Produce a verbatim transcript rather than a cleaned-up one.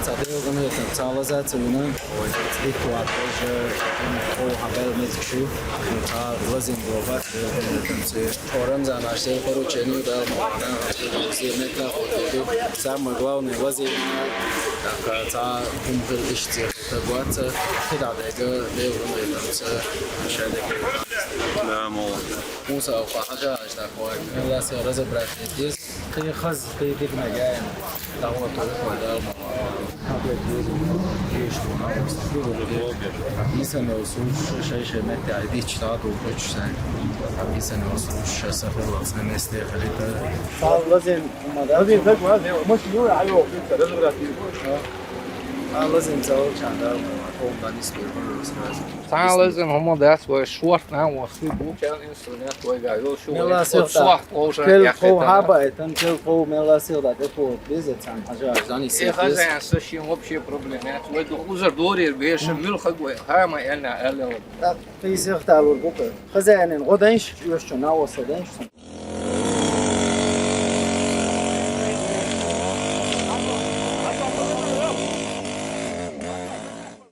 Цхьа Делан къинхетам, цхьа лазар ца вина, вай итт вад божа, хӀама хьабаьлла меттиг шу, цхьа лазийна боху, Делан къинхетамца. Хьо Рамзан, аш цӀе поручени, Дала ма вахана, аш цӀе меттиг хьо ду. Самое главное, лазийна, тӀаккха цхьа хӀума хила иштта цӀе хӀуттур вац, кхидӀа дерг Делан къинхетамца, шадерг. Да, молодец. Муса, хьажа, аш тӀаккха вай, мелла а разобрать деза. Кхин хаза, кхин дика мега, дӀагӀо тӀаккха вай, Дала ма вахана. Хьаберг деза, деза, деза. Йисана йолу сурсаш шай-шай метте айдича дӀа а духучу сайн. Йисана йолу сурсаш ша са хиллалц на месте хилита. Лазийна, лазийна ца волчохь, Дала ма вахана, хӀума дан нисбе хӀума сразу. Цхьана лазийна хӀума дац вай шортта, вай хи бу, кел инструмент вайгахь йолуш ву. Мелла а сиха, кел кхов хьаба, тан кел кхов мелла а сиха дӀа тӀе кхов беза цхьана хьажа, аш дӀа нисбе. Э, хозяин, со шен вообще проблема яц. Вай ду узар дорийр беша, муьлхха вай, хьама аьлла, аьлла. ТӀаккха кхин сиха талур бу-кх. Хозяинан гӀо дайша, оьшучу наха со дайша.